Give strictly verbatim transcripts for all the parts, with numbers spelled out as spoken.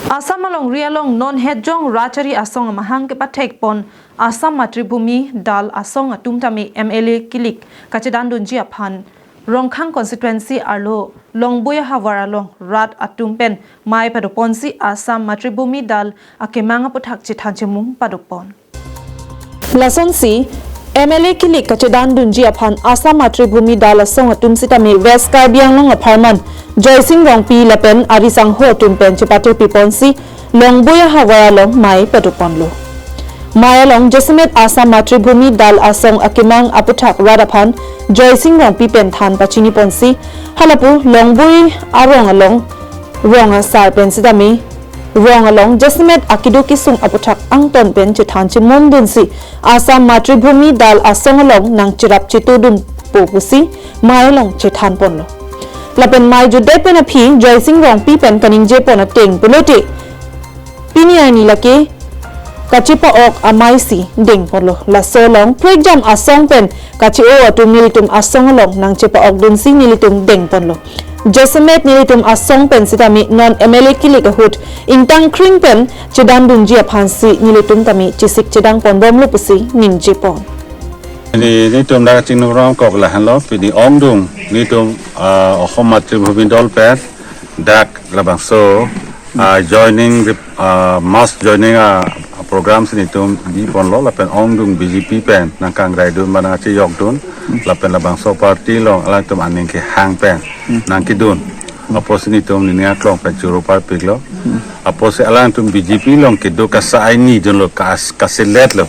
Assam alongri along non hetjong rachari asong amahang kepathek pon Assam Matribhumi Dal asong atum tame M L A kilik kachedandunji aphan Rongkhang constituency arlo Longboi ahavar along rat atum pen mei padoponsi Assam Matribhumi Dal akemang aputhak chethan chemum padopon. Lasonsi M L A kilik kachedandunji aphan Assam Matribhumi Dal asong atum sitame West Karbi Anglong apharman Joysing Rongpi lapen ari sangho atum pen chepatepiponsi Longboi ahavar along mei padoponlo. Mei along jasemet Assam Matribhumi Dal asong akemang aputhak rat aphan Joysing Rongpi pen than pachiniponsi halapu Longboi arong along rong asar pen sitame rong along jasemet akedo kesung aputhak angton pen chethan chemumdunsi Assam Matribhumi Dal asong along nangcherap chetudunpo pusi mei along chethanponlo. Lapen mei jutdet pen aphi Joysing Rongpi pen kaningjepon ateng pulote pini arni lake kachepa-ok ameisi dengponlo. Laso along prekjam asong pen kache-o atum nelitum asong along nangchepa-okdunsi nelitum dengponlo. Jasemet nelitum asong pen sitame non M L A kilik ahut ingtang kring pen chedandunji aphansi nelitum tame chesik chedangponbomlo pusi ningjepon. Pini nelitum dak chingrum kok lahenlo, pini ongdung nelitum, ah, Assam Matribhumi Dal pen dak labangso, ah, joining, ah, mass joining, ah, program si nelitum biponlo lapen ongdung B J P pen nangkangraidun ba nangcheyokdun lapen labangso party along alangtum aning kehang pen nangkedun. Apotsi nelitum nini aklong pen choro parpiklo. Apotsi alangtum B J P along kedo kasa ai nidunlo, kas-, kaseletlo.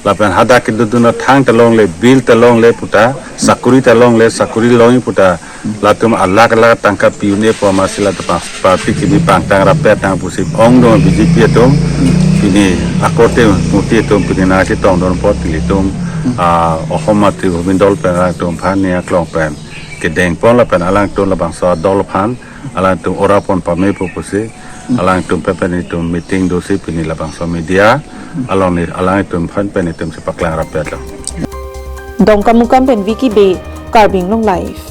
Lapen hadak kedodun athang ta longle, bill ta longle puta, sakuri ta longle, sakuri longji puta, latum alak alak tangka pi-un-e pu amatsi latum pa-, party kimi pangtang rapet nang pusi ongdung B J P atum, pini akorte muti atum pini nangchetongdun apot nelitum, ah, Assam Matribhumi Dal pen alangtum aphan nini aklong pen kedengpon lapen alangtum labangso adol aphan alangtum orapon pamepo pusi alangtum pen pen itum meeting dosi pini labangso media along ni alangtum aphan pen itum chepaklang rapetlo. Dongkamukam pen Vicky Bey, Karbi Anglong Live.